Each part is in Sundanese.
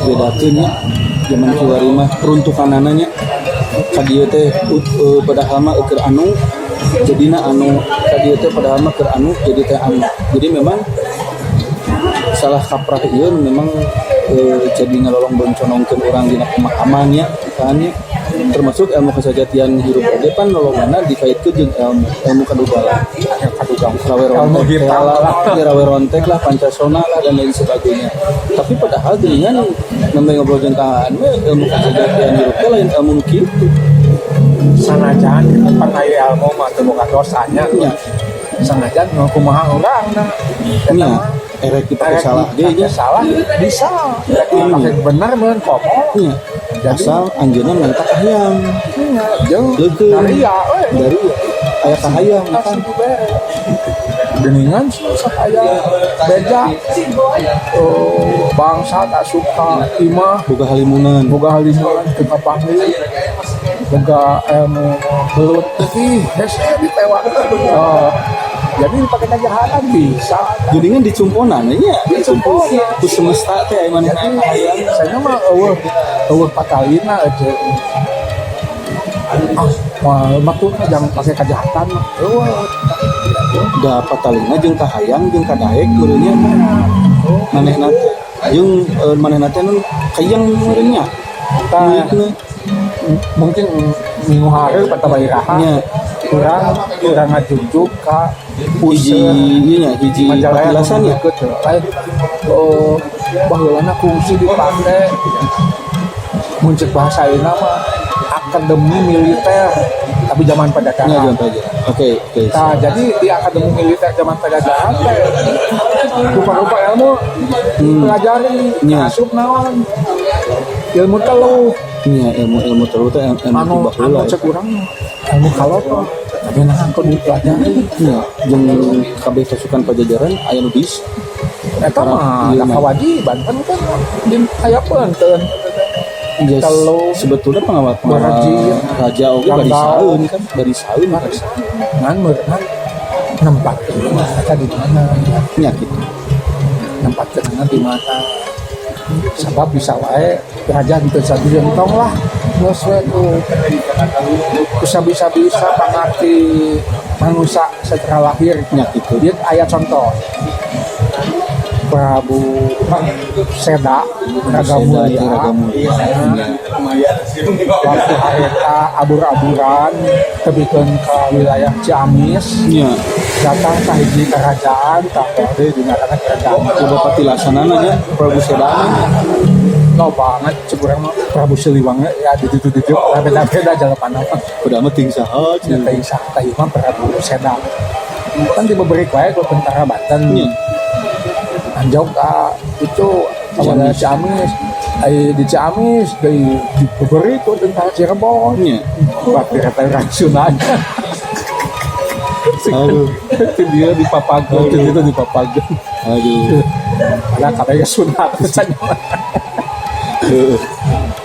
Dibedakeun nya, zaman kiwari mah peruntukanana nya ka dieu teh padahal mah keur anu jadina anu, ka dieu teh padahal mah keur anu jadi teh anu. Jadi memang salah kaprah ieu memang jadi ngalolong bonconongkeun urang dina pemahaman nya kan nya, termasuk ilmu kesejatian hirup oge pan lolonganna dikaitkeun jeung ilmu ilmu kadugalan. Kadugang. Rawe Ilmu rontek hitam lah, lah. Rawe rontek lah, pancasona lah, dan lain sebagainya. Tapi padahal geuningan nembe ngobrol jeung Kang we, ilmu kesejatian hirup teh lain ilmu nu kitu. Sanajan pan aya ilmu mah teu boga dosanya. Nya. Sanajan nu kumaha urangna eta nya mah. Erek dipake Erek salah ge dipake nya. Salah bisa, erek dipake bener meureun komo. Nya. Jadi- asal anjeunna menta kahayang. Nya, jeung Leukeun. Daria we. Dari aya kahayang kan. Kasih dibere geningan sok aya beja, oh, bangsa tak suka imah. Boga halimunan. Boga halimunan teu kapanggih, boga ilmu belut, ih hese ditewak. Oh, jadi dipakai kejahatan bisa. Geuningan dicumponan nya. Dicumponan. Ku semesta teh aya manehna Jadi kahayang. Saya mah euweuh euweuh patalina aja, ah moal mah tuh jangan pakai kejahatan mah euweuh. Da patalina jeung kahayang jeung kadaek meureun nya manehna teh jeung manehna teh nun kayang meureun nya. Tah. Milikna. Mungkin minggu hari pada iraha nya kurang kurang ngajugjug ka hiji ieu nya, hiji Majalaya. Patilasan ya. Deket lain, oh, baheulana kungsi dipake mun cek bahasa ayeuna mah akademi militer, tapi zaman nya Pajajaran. Jangan Pajajaran, oke. Nah, jadi di akademi militer zaman Pajajaran teh rupa-rupa ilmu dipelajari. Asup naon, ilmu teluh. Nya, ilmu ilmu terus teh ilmu anu baheula. Anu cek urang ilmu kaloto, tapi nah aku dipelajari. Nya, jeung kabeh pasukan Pajajaran aya nu bisa. Eta mah Iya, da mah. Kewajiban kan kan di aya peunteun. Ya, Kalau sebetulnya pengawal pengawal Barajin. Raja oge Gandau. Barisaeun kan, barisaeun kan. Ngan meureunna nempatkeun eta di mana? Nya gitu. Nempatkeun di mana, sabab bisa wae raja gitu saja entong lah geus we tuh bisa bisa bisa pangarti manusia secara lahir. Nya gitu. Dia aya contoh Prabu Seda Raga Seda, Mulia. Raga Mulia. Waktu harita abur-aburan tebikeun ka wilayah Ciamis, nya datang ka hiji kerajaan, tah deui dingaranna kerajaan. Coba patilasanana nya Prabu Sedana nya. Loba banget cek urang mah Prabu Siliwangi ya di ditu ditu beda-beda jalan mah. Udah mah ting saha. Nya teh sah teh mah Prabu Seda kan diberi wae ku tentara Banten. Nya. Anjog ka itu kepada Ciamis. Ai di Ciamis di diberi ku tentara Cirebon. Nya. Berarti kata rasionalnya. Aduh. Itu dia di Papago, itu di Papago. Aduh. Padahal katanya sunat saja. Heeh.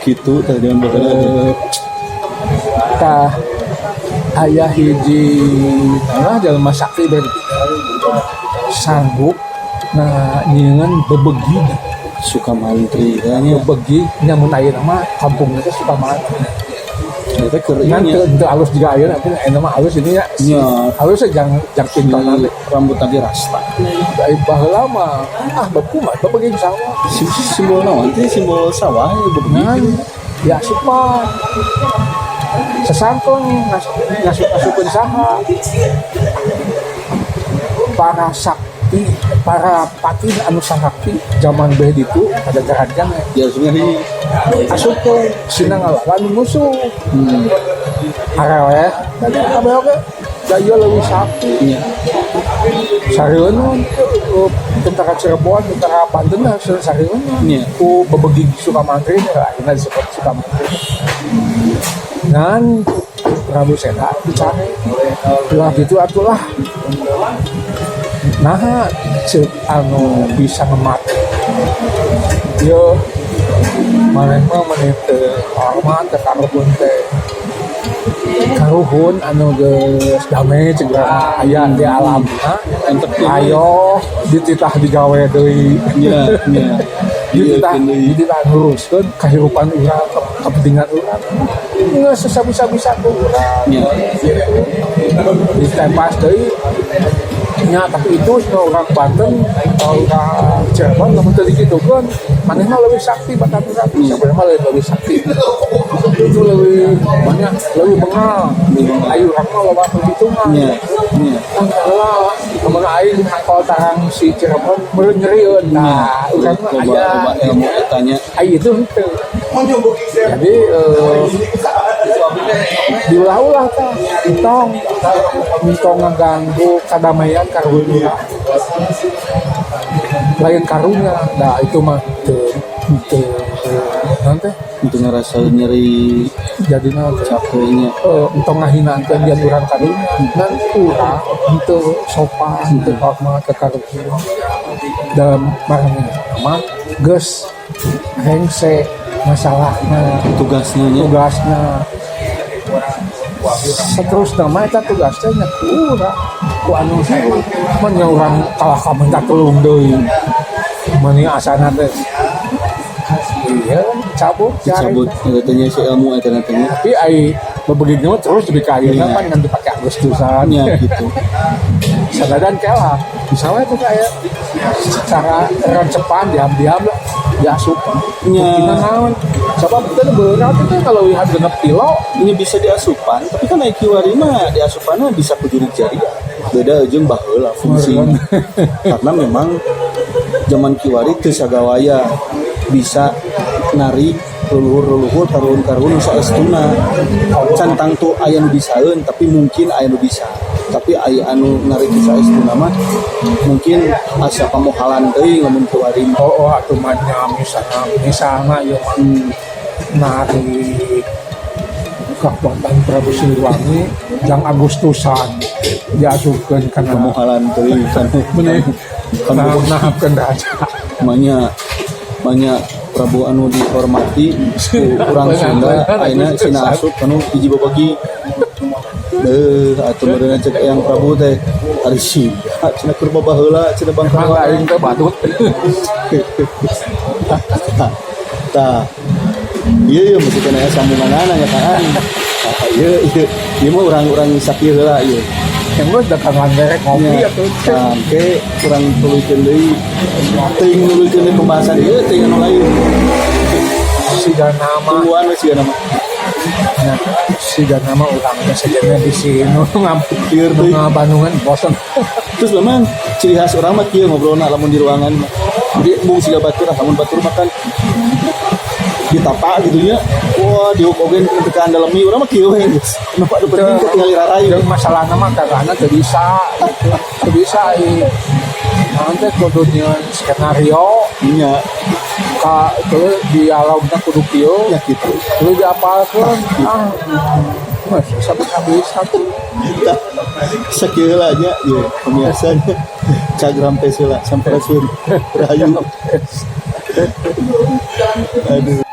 Gitu teh zaman baheula teh. Tah, aya hiji nah jelema sakti sanggup nah nyieun bebegi. Sukamantri nya. Bebegi nya, mun ayeuna mah kampung teh Sukamantri. Eta keur ieu ngan nya. Teu teu alus juga ayeuna, tapi ayeuna mah alus ini ya. Nya. Alus ya jang jang pintonan. Rambut tadi rasta. Dari baheula mah ah bekumat bebegi sawah. Simbol naon teh, simbol sawah ya bebegi. Ngan ya asup mah sesangkong ngasup ngasupkeun saha, para sakti, para patih anu sakti zaman beh ditu Pajajaran kan. Ya sebenarnya. Asupkeun sina ngalawan musuh. Areleh tadi kabeh oge da ieu leuwih sakti. Nya. Sarieun tentara Cirebon, tentara Banten lah sarieun ku bebegi Sukamantri ya, akhirnya disebut Sukamantri. Ngan Prabu Sena dicari lah gitu atulah, nah cek anu bisa ngemat yo maneh mah maneh teu hormat teu karuhun teh, karuhun anu geus damai cek urang aya di alamna. Entertain. Ayo dititah digawe deui. Nya nya. Jadi kita Iya, bener. Jadi kita nguruskeun kehidupan urang, kepentingan urang. Geus bisa-bisa ku urang. Ditempas deui nya, tapi itu semua orang Banten atau orang Cirebon lamun teu dikitukeun, manehna lebih sakti bahkan urang sebenarnya mah lebih sakti itu, lebih banyak, lebih bengal. Ayo, urang mah loba perhitungan. Iya. Iya. Mun heula lamun aing kalau tarang si Cirebon meureun nyerieun, nah urang mah Loba aya loba ilmu etanya. Aya itu henteu. Jadi diulah-ulah tah, entong entong ngaganggu kadamaian karunya, lain karunya. Nah, itu mah teu teu nanti. Untuk ngerasa nyeri. Jadi naon teh? Capeknya. Entong ngahinakeun dian urang karunya dan urang henteu sopan, henteu hormat ke karunya dalam marana mah geus rengse masalahna. Tugasnya nya. Tugasna seterusnya mah eta tugasnya nya ku urang, ku anu hirup mun nya urang kalah ka minta tulung deui, meni asana teh iya cabut. Dicabut katanya si ilmu eta nantinya. Tapi ai bebegigna mah terus lebih ka ayeuna Iya. kan ngan dipake Agustusan. Nya gitu. Sadadan kela misalnya itu kayak secara rencepan, diam-diam lah diasup. Nya. Buktina naon, sebab itu berat itu kalau lihat 6 kilo. Ini bisa diasupan, tapi kan IQ mah diasupannya bisa ku jurig jari, beda jeung baheula fungsi, karena memang zaman kiwari teu sagawaya bisa narik leluhur-leluhur, karuhun-karuhun nu saestuna. Can tangtu aya nu bisaeun, tapi mungkin aya nu bisa, tapi aya anu narik nu saestuna mah mungkin asa pamohalan teuing lamun kiwari mah. Oh, atuh mah nya misalnya misalnya ieu mah narik kekuatan Prabu Siliwangi jang Agustusan diasupkeun kana Pamohalan teuing kan. Meni Kan nah, nahapkeun raja. Banyak banyak Prabu anu dihormati ku urang Sunda ayeuna sina asup anu hiji babagi deuh atuh meureunna cek Eyang Prabu teh ari sia cenah keur baheula cenah Emang bangkawan. Aing teh badut. Tah, tah, iya iya, mesti kena aya sambunganana nya kan. Tah, iya iya ieu mah urang-urang sakieu heula ieu. Yang geus dagangan gerek ngopi Nya, atuh. tah, ke urang tuluykeun deui, teuing nuluykeun deui pembahasan ieu, teuing anu lain. Siga nama. Tungguan we siga nama. Nya, siga nama urang teh sejenna di sini nu Lieur nu teuing. Ngabandungan bosen. Terus memang ciri khas urang mah kieu ngobrolna lamun di ruangan mah. Jadi embung siga batur lah, lamun batur mah kan ditapa gitu nya. Wah, diuk oge nu tekan dalemi, urang mah kieu we geus. Kenapa nu penting teh tinggal rarayu. Jeung masalahna mah kagana teu bisa gitu. Teu bisa ai naon teh kudu nyieun skenario Nya, ka itu dialogna kudu kieu, nya kitu. Kudu diapalkeun, ah mah susah bisa tuh. Tah, sakieu heula nya ieu pemirsa nya. Cag rampes heula, sampurasun. Rahayu. Aduh.